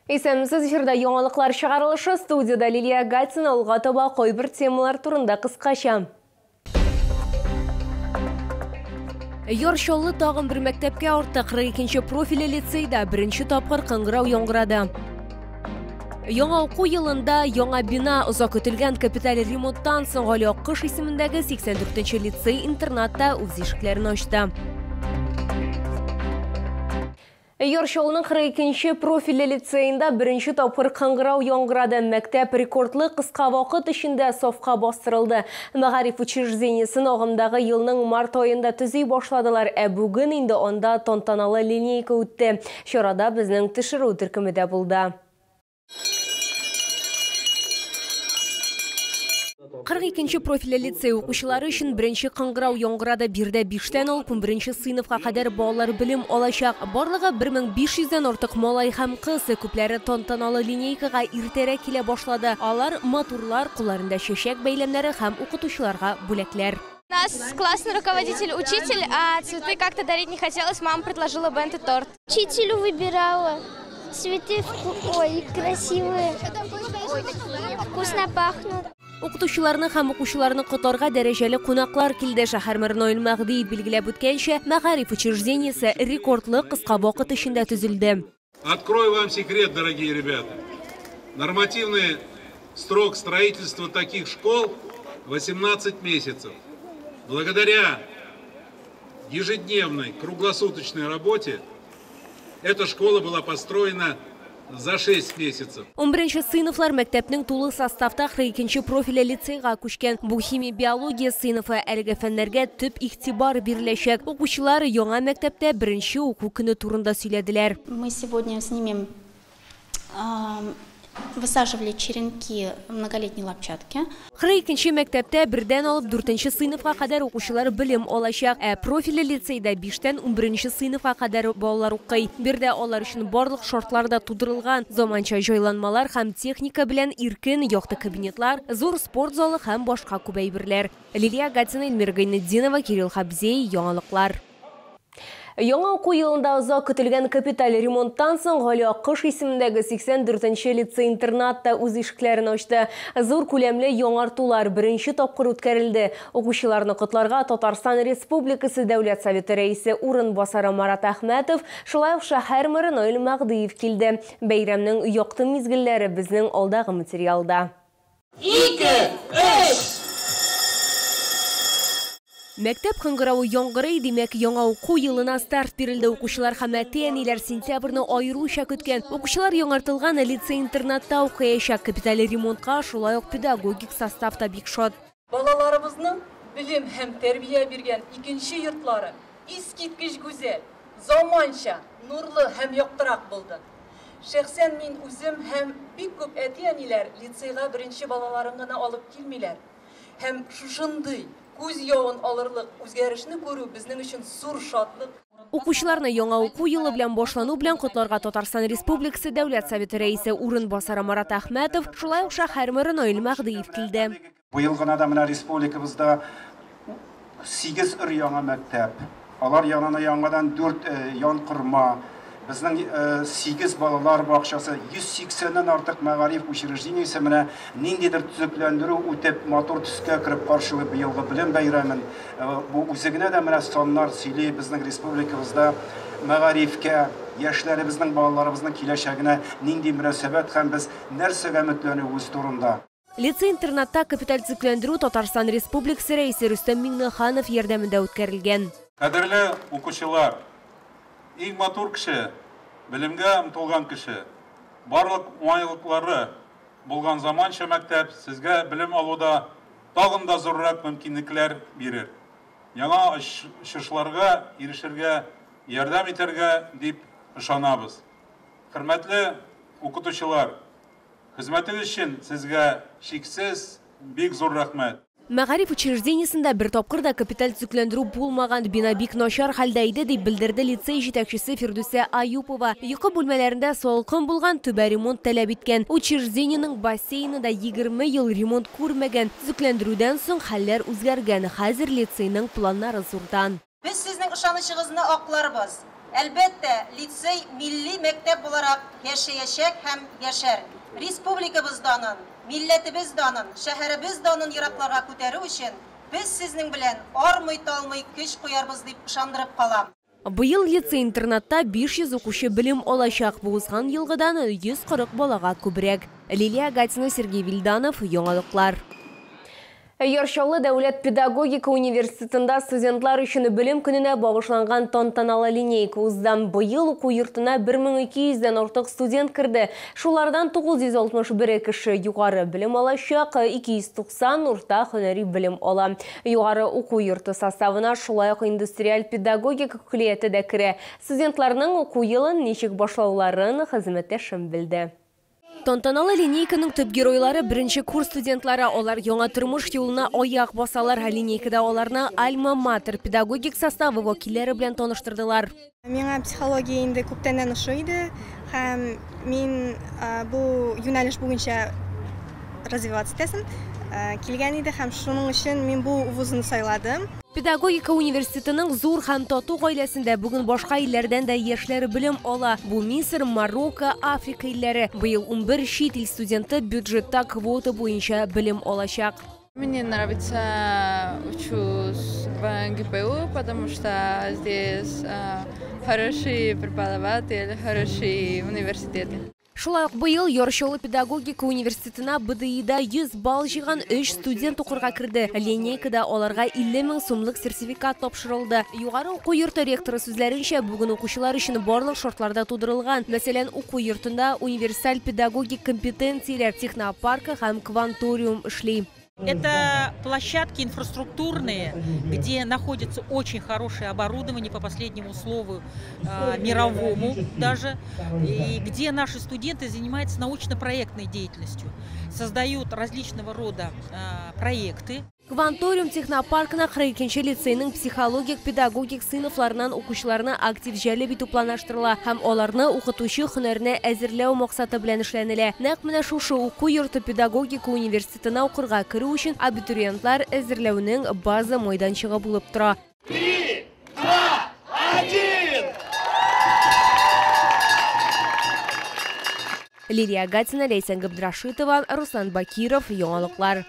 Исәнмесез, эфирда яңалыклар чыгарылышы, студияда Лилия Гатина. Алга таба кайбер темалар турында кыскача. Яр Чаллы тагын бер мәктәпкә артты. 42 профильле лицейда беренче тапкыр кыңгырау яңгырады. Яңа уку елында яңа бина, озак көтелгән капиталь ремонттан соң Гали Аккош исемендәге 84 лицей-интернатта үз ишекләрен ачты. Яр Чаллының 42 профильле лицейында беренче тапкыр кыңгырау яңгырады. Мәктәп рекордлы кыска вакыт эчендә сафка бастырылды. Мәгариф учреждениесен агымдагы елның март аенда төзи башладылар. Ә бүген инде анда тантаналы линейка үтте. Чарада безнең төшерү төркеме дә булды. 42 профильле лицей укучылары өчен беренче кыңгырау яңгырады. Биредә 5-тән алып 11 сыйныфка кадәр балалар белем алачак. Барлыгы 1500-дән артык малай һәм кыз. Күпләре тантаналы линейкага иртәрәк килә башлады. Алар матурлар, кулларында чәчәк бәйләмнәре һәм укытучыларга бүләкләр. У нас классный руководитель, учитель, а цветы как-то дарить не хотелось. Мама предложила бенто-торт. Учителю выбирала. Цветы, ой, красивые, вкусно пахнут. Укытучыларны һәм укучыларны котларга дәрәҗәле кунаклар килде. Шәһәр мэры Наил Мәһдиев билгеләп үткәнчә, мәгариф учреждениесе рекордлы кыска вакыт эчендә төзелде. Открою вам секрет, дорогие ребята. Нормативный срок строительства таких школ 18 месяцев. Благодаря ежедневной круглосуточной работе эта школа была построена за 6 месяцев. 11 сыйныфлар мәктәпнең тулы составта 42 профильле лицейга күчкән. Бу химия, биология сыйныфы, әлеге фәннәргә төп игътибар биреләчәк. Укучылар яңа мәктәптә беренче уку көне турында сөйләделәр. Мы сегодня с ними высаживали черенки многолетней лапчатки. 42 мәктәптә бердән алып 4 сыйныфка кадәр укучылар белем алачак. Ә профильле лицейда 5-тән 11 сыйныфка кадәр балалар укый. Биредә алар өчен барлык шартлар да тудырылган. Заманча җайланмалар һәм техника белән иркен якты кабинетлар, зур спорт залы һәм башка күп әйберләр. Лилия Гатина, Эльмира Гайнетдинова, Кирилл Хабзей, яңалыклар. Яңа уку елында озак көтелгән капиталь ремонттан соң Гали Аккош исемендәге 84 лицей-интернатта үз ишекләрен ачты. Зур күләмле яңартулар беренче тапкыр үткәрелде. Укучыларны котларга Татарстан Республикасы Дәүләт Советы рәисе урынбасары Марат Әхмәтов, шулай ук шәһәр мэры Наил Мәһдиев килде. Бәйрәмнең якты мизгелләре безнең алдагы материалда. 2, 3. Мәктәп кыңгыравы яңгырый, димәк, яңа уку елына старт бирелде. Укучылар һәм әти-әниләр сентябрьне аеруча көткән. Укучылар яңартылган лицей-интернатта укыячак. Капиталь ремонтка шулай ук педагогик состав та бик шат. Балаларыбызның белем һәм тәрбия биргән икенче йортлары искиткеч гүзәл, заманча, нурлы һәм яктырак булды. Шәхсән мин үзем һәм бик күп әти-әниләр лицейга беренче балаларын гына алып килмиләр. Һәм шушындый күз явын алырлык үзгәрешне күрү безнең өчен зур шатлык. Укучыларны яңа уку елы белән башлану белән котларга Татарстан Республикасы Дәүләт Советы рәисе урынбасары Марат Әхмәтов, шулай ук шәһәр мэры Наил Мәһдиев килде. Быел гына да менә республикабызда 8 өр яңа мәктәп, алар янына яңадан 4 янкорма, безнең 8 балалар бакчасы, 180-нән артык мәгариф учреждениесе менә ниндидер төзекләндерү үтеп, матур төскә кереп каршылый быелгы белем бәйрәмен. Бу үзе генә дә менә саннар сөйли безнең республикабызда мәгарифкә, яшьләребезнең, балаларыбызның киләчәгенә нинди мөнәсәбәт һәм без нәрсәгә өметләнүебез турында. Лицей-интернатта капиталь төзекләндерү Татарстан Республикасы рәисе Рөстәм Миңнеханов ярдәмендә үткәрелгән. Кадерле укучылар, иң матур кеше, белемгә омтылган кеше, барлык уңайлыклары булган заманча мәктәп сезгә белем алуда тагын да зуррак мөмкинлекләр бирер. Яңа очышларга ирешергә ярдәм итәргә дип ышанабыз. Хөрмәтле укытучылар, хезмәтегез өчен сезгә чиксез бик зур рәхмәт. Мәгариф учреждениесендә бер тапкыр да капиталь төзекләндерү булмаган, бина бик начар хәлдә иде, дип белдерде лицей җитәкчесе Фирдүсә Аюпова. Йокы бүлмәләрендә салкын булган, түбә ремонт таләп иткән. Учреждениенең бассейны да 20 ел ремонт күрмәгән. Төзекләндерүдән соң хәлләр үзгәргән. Хәзер лицейның планнары зурдан. Без сезнең ышанычыгызны акларбыз. Әлбәттә, лицей милли мәктәп буларак яшәячәк һәм яшәр. Республикабыз данын, милләтебез данын, шәһәребез данын еракларга күтәрү өчен без сезнең белән армый-талмый көч куярбыз дип ышандырып калам. Быел лицей-интернатта 500 укучы белем алачак. Бу узган елгыдан 140 балага күбрәк. Лилия Гатина, Сергей Вильданов, Яңалыклар. Яр Чаллы дәүләт педагогика университетында студентлар өчен белем көненә багышланган тантаналы линейка узды. Быел уку йортына 1200дән артык студент керде. Шулардан 961 кеше югары белем алачак, 290 урта һөнәри белем ала. Югары уку йорты составына шулай ук индустриаль педагогика көллияте дә керә. Студентларның уку елын ничек башлауларын хезмәттәшем белде. Тантаналы линейканың төп геройлары беренче курс студентлары. Алар яңа тормыш юлына аяк басалар. Линейкада аларны альма-матер педагогик составы вәкилләре белән таныштырдылар. Миңа психология инде күптәннән ошый иде һәм мин бу юнәлеш буенча развиваться итәсем килгән иде һәм шуның өчен мин бу вузны сайладым. Педагогика университетының зур һәм тату гаиләсендә бүген башка илләрдән дә яшьләр белем ала. Бу Мисыр, Марокко, Африка илләре. Быел 11 чит ил студенты бюджетта квота буенча белем алачак. Мне нравится учусь в ГПУ, потому что здесь хорошие преподаватели, хорошие университеты. Шулай ук быел Яр Чаллы педагогика университетына БДИда 100 балл җыйган 3 студент укырга керде. Линейкада аларга 50 мең сумлык сертификат тапшырылды. Югары уку йорты ректоры сүзләренчә, бүген укучылар өчен барлык шартлар да тудырылган. Мәсәлән, уку йортында универсаль педагогик компетенцияләр, технопаркы һәм кванториум эшли. Это площадки инфраструктурные, где находится очень хорошее оборудование по последнему слову, мировому даже, и где наши студенты занимаются научно-проектной деятельностью, создают различного рода проекты. Кванториум технопаркына 42 лицейның психологик, педагогик сыйныфларыннан укучыларны актив җәлеп итү планлаштырыла һәм аларны укытучы һөнәренә әзерләү максаты белән эшләнелә. Нәкъ менә шушы уку йорты педагогика университетына укырга керү өчен абитуриентлар әзерләүнең база майданчыгы булып тора. 3, 2, 1! Лилия Гатина, Ләйсән Габдрашитова, Руслан Бакиров, Яңалыклар.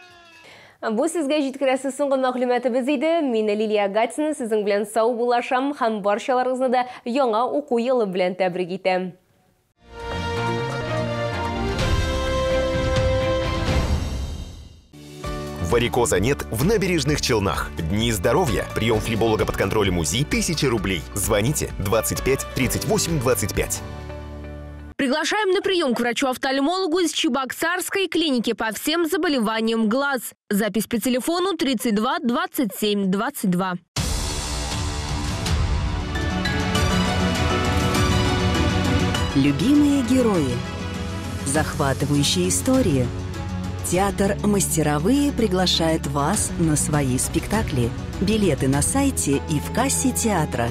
Бу сезгә җиткерәсе соңгы мәгълүматыбыз иде. Мин Лилия Гатина сезнең белән сау булашам һәм барчаларыгызны да яңа уку елы белән тәбрик итәм. Варикоза нет в Набережных Челнах. Дни здоровья. Прием флеболога под контролем УЗИ 1000 рублей. Звоните 25 38 25. Приглашаем на прием к врачу-офтальмологу из Чебоксарской клиники по всем заболеваниям глаз. Запись по телефону 32 27 22. Любимые герои. Захватывающие истории. Театр «Мастеровые» приглашает вас на свои спектакли. Билеты на сайте и в кассе театра.